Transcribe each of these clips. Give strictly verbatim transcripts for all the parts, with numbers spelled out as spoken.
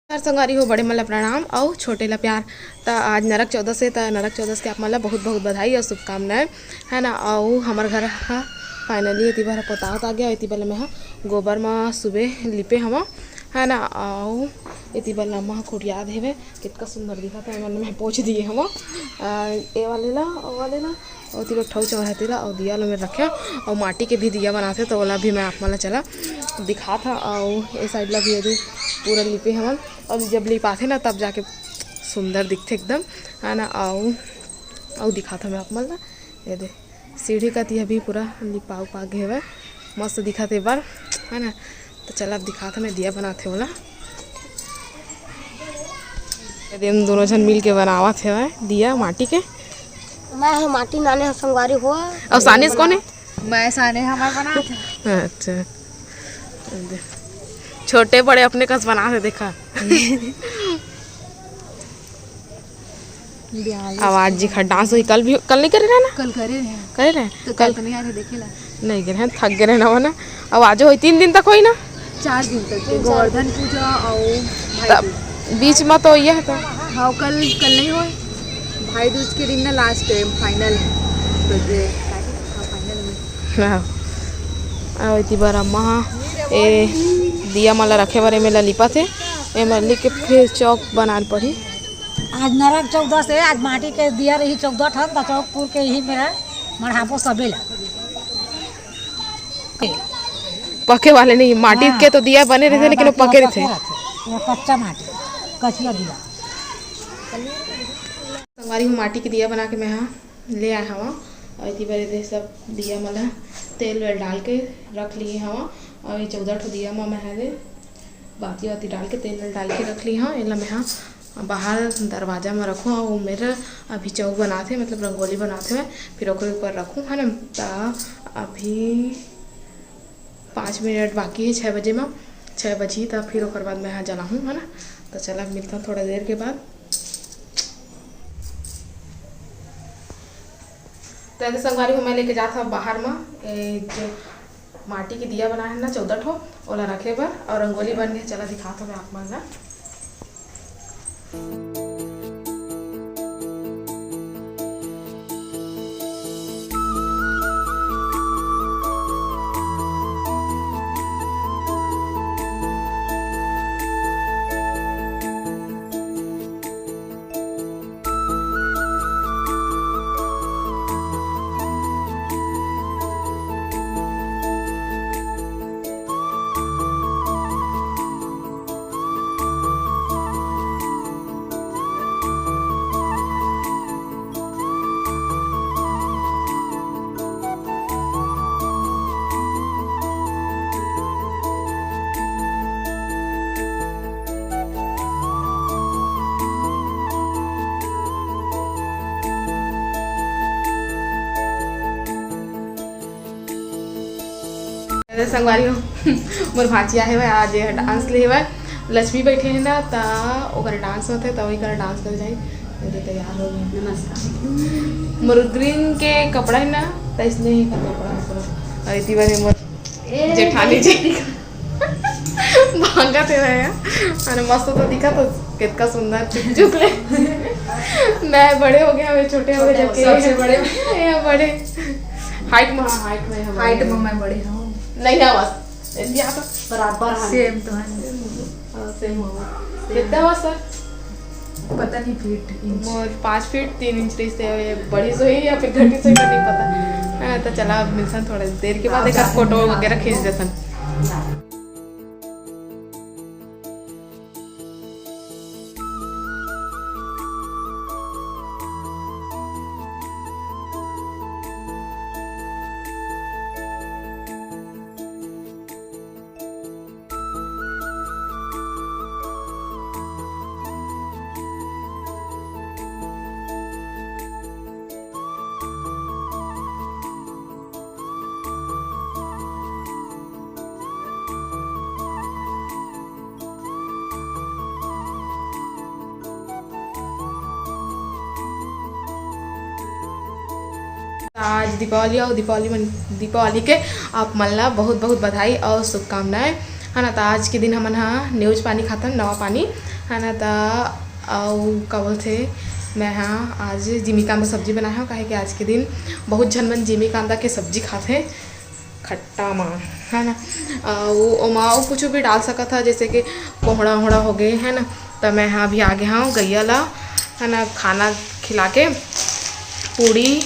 नमस्कार संगवारी हो, बड़े मन ला प्रणाम अउ छोटे ला प्यार। त आज नरक चौदस हे, त नरक चौदस के आप मन ला बहुत बहुत बधाई अउ शुभकामनाएं, है ना। अउ हमर घर ह finally एती बर पोतावत आ गया, एती बर मैं ह गोबर म सुबह लिपे हवं, है ना। अउ एती बर लम्मा ह खुटियात हेवे, कितना सुंदर दिखत हे, एमन मैं पोछ दिए हवं। अ, ए वाले ला, ओ वाले ला, अउ तिलो ठऊ चौराहे तिला, अउ दिया ला मैं रखे, अउ माटी के भी दिया बनाथे, त ओला भी मैं आप मन ला चला दिखात हव। अउ ए side ला भी एदे पूरा लिपे हवन, अउ जब लिपाथे ना, तब जाके सुंदर दिखथे एकदम, है ना। अउ, अउ दिखात हव मैं आप मन ला, एदे सीढ़ी कती अभी पूरा लिपा उपा गे हवय, मस्त दिखत हे ए बार, है ना। त चला, अब दिखात हव मैं दिया बनाथे ओला। एदे दोनों झन मिल के बनावत हवय दिया माटी के। मैं ह माटी नाने ह संगवारी हो। अउ सानिस कोन हे? मैं साने हमार बनात हे। अच्छा, छोटे बड़े अपने कस बनात हे, देखा। आवाज जी खा डांस होही, कल भी, कल नहीं करे रहे ना? कल करे रहे। करे रहे? तो कल कल तो नहीं आ रहे, देखे ला। नहीं करे हैं, थक गए रहे ना, वो ना। अब आज होई, तीन दिन तक होई ना? चार दिन तक के गोवर्धन पूजा और भाई तब दूज। बीच में तो ये है तो। हाँ, कल, कल नहीं होए, भाई दूज के दिन ना लास्ट टाइम फाइनल है। तो ये, हाँ, फाइनल में। हाँ। अउ एती बर अम्मा ह ए दिया मन ला रखे बर एमे ला लिपत हे। एमे लिख के फिर चौक बनाए ल पड़ही। आज नरक चौदस हे, आज माटी के दिया रही चौदह ठन, त चौक पुर के यही मेरा मढ़ाबो सबे ला। पके वाले नहीं, माटी हाँ। के तो दिया बने रहथे, हाँ, लेकिन वो बाकी पके वो रहथे। पके रहथे। वो कच्चा माटी, कचिया दिया। संगवारी हो, माटी के दिया बना के मैं हा ले आए हवं। अउ एती बर एदे सब दिया मन ला तेल वेल डाल के रख लिए हवं। अउ ये चौदह ठो दिया म मैं हा एदे बाती वाती डाल के, तेल वेल डाल के रख लिए हवं। एला मैं हा बाहर दरवाजा म रखूं। अउ मेरा अभी चौक बनात हे, मतलब रंगोली बनात हे, फिर ओकरे ऊपर रखूं, है ना। त अभी पाँच मिनट बाकी हे, छः बजे म, छः बजही त फिर ओकर बाद मैं हा जलाहूं, है ना। त चला, मिलता थोड़ा देर के बाद। त एदे संगवारी हो, मैं लेके जात हव बाहर म, ए, जो माटी के दिया बनाए हे ना चौदह ठो, ओला रखे बर, अउ रंगोली बन गे, चला दिखात हव मैं आप मन ला। अरे संगवारी हो, मोर भांची आहे हवय, आज ये डांस ले हवय। लक्ष्मी बैठे हे ना, त ओकर डांस होथे, त ओकर डांस कर जाई। ये तैयार हो गई। नमस्कार। मोर ग्रीन के कपड़ा है ना, त इसने ही का कपड़ा पूरा। अउ इति बार मोर जेठानी जी भांगत हे भैया। अरे मस्त तो दिखा तो, कितना सुंदर चुक चुक ले। मैं बड़े हो गया, मैं छोटे हो गए, जबकि सबसे बड़े। ये बड़े। हाइट में, हाँ, हाइट में हम हाइट बड़े में हैं। मैं बड़ी हूँ। नहीं है बस। या तो बराबर है। सेम तो है। हाँ, सेम हो। कितना हो सर? पता नहीं फीट, इंच। मोर पाँच फीट तीन इंच रहिस हे, बड़ी सोई या फिर घटी सोई, नहीं पता। हाँ, तो चला, अब मिलसन थोड़ा देर के बाद, एक आध फोटो वगैरह खींच देथन। आज दीपावली अउ दीपावली मन, दीपावली के आप मन ला बहुत बहुत बधाई अउ शुभकामनाएं, है ना। त आज के दिन हमन हा न्यूज पानी खाथन, नवा पानी, है ना, त अउ का बोलथे, मैं हा आज जिमी कांदा सब्जी बनाए हव, काहे कि आज के दिन बहुत झन मन जिमी कांदा के सब्जी खाथे खट्टा मा, है ना। अउ ओमा अउ कुछ भी डाल सकत ह, जैसे कि कोहड़ा होड़ा हो गए, है ना। त मैं हा अभी आगे हव गैया ला, है ना, खाना खिला के पूड़ी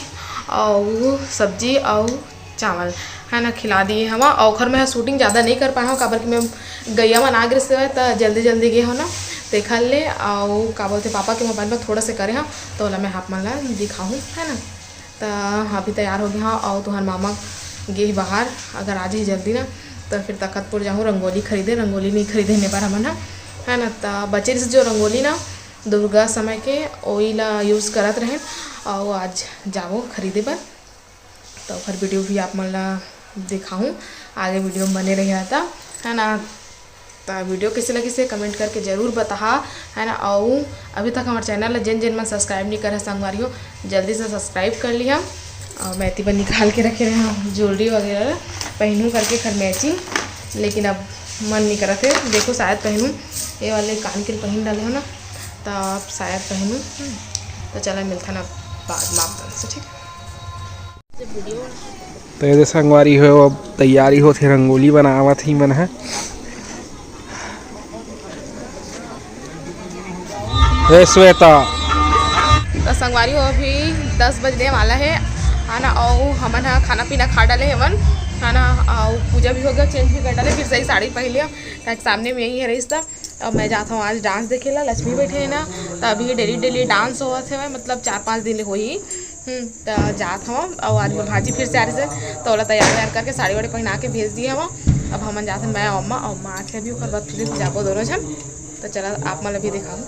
अउ सब्जी अउ चावल, है ना, खिला दिए हवा। अउ ओखर मैं शूटिंग ज़्यादा नहीं कर पाए हव, काबर कि मैं गैया मन आ गिस हवय, त जल्दी जल्दी गे हव ना, तेखर ले। अउ का बोलथे, पापा के मोबाइल में थोड़ा से करे हव, त ओला मैं आप मन ला दिखाहूँ, है ना। त अभी तैयार हो गए हव, अउ तुहर मामा गे हे बाहर, अगर आ जाही जल्दी ना, त फिर तखतपुर जाहूँ रंगोली खरीदे, रंगोली नहीं खरीदे ने बार हमन ह, है ना। त बचे रहिस जो रंगोली ना दुर्गा समय के, ओही ला यूज़ करत रहेन, अउ आज जाबो खरीदे बर। त ओखर वीडियो भी आप मन ला दिखाहूँ, आगे वीडियो में बने रहिहा त, है ना। त वीडियो कैसे लगिस हे कमेंट करके जरूर बताहा, है ना। अउ अभी तक हमर चैनल ला जेन जेन मन सब्सक्राइब नहीं करे संगवारी हो, जल्दी से सब्सक्राइब कर लिहा। अउ मैं एती बर निकाल के रखे रहे हव ज्वेलरी वगैरह पहनूँ करके, खर मैचिंग, लेकिन अब मन नहीं करत हे। देखो शायद पहनूँ, ये वाले कान के पहन डाले हव ना, त अब शायद पहनूँ। हम्म, त चला मिलथन अब बाद में आप मन से, ठीक। त ये दे संगवारी हो, अब तैयारी होथे, रंगोली बनावत ही मन ह। हे श्वेता। त संगवारी हो, अभी दस बजने वाला हे, है ना, अउ हमन ह खाना पीना खा डाले हेवन, है ना, अउ पूजा भी हो गया, चेंज भी कर डाले, फिर सही साड़ी पहन लिया, ताकि सामने में यही है रहिस त। अब मैं जात हूँ आज डांस देखे ला, लक्ष्मी बैठे है ना, त अभी डेली डेली डांस होवत है, मतलब चार पाँच दिन ले होही। हम्म, त जात हव, अउ आज मोर भांजी फिर से आ रहिस हे, त ओला तैयार वैयार करके साड़ी वाड़ी पहना के भेज दिए हव। अब हमन जात हन, मैं अउ अम्मा, अउ अम्मा आथे अभी, ओकर बाद फिर जाबो दोनों झन। त चला, आप मन ला भी दिखाहूँ।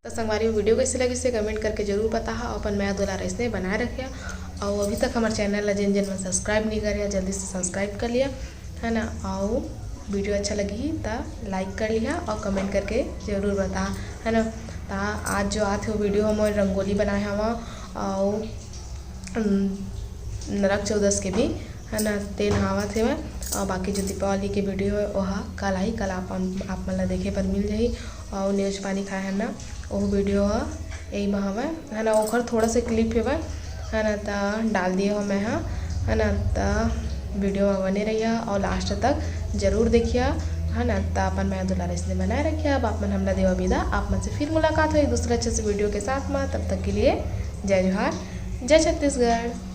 त संगवारी हो, वीडियो कैसे लगिस हे कमेंट करके जरूर बताहा। अपन मया दुलार ऐसने बनाए रखिया। अउ अभी तक हमर चैनल ला जेन जेन मन सब्सक्राइब नहीं करे, जल्दी से सब्सक्राइब कर लिया, है ना। अउ वीडियो अच्छा लगी त लाइक कर लिहा अउ कमेंट करके जरूर बताहा, है ना। त आज जो आत हे वीडियो, हम रंगोली बनाए हवा अउ उम, नरक चौदस के भी, है ना, तेन हावत हेवय। अउ बाकी जो दीपावली के वीडियो है, ओहा कल आही, कल आप, आप मन ला देखे बर मिल जाही। अउ नेवच पानी खाए है ना, ओह वीडियो ह यही मा हवय, है ना, ओखर थोड़ा से क्लिप हेवय, है ना, त डाल दिए हो मैं हा, है ना, त वीडियो में बने रहिया अउ लास्ट तक जरूर देखिया, है ना। त अपन मया दुलार इसने बनाए रखिया। अब आप मन हमला देवा विदा, आप मन से फिर मुलाकात होही दूसरे अच्छे से वीडियो के साथ में। तब तक के लिए जय जोहार, जय छत्तीसगढ़।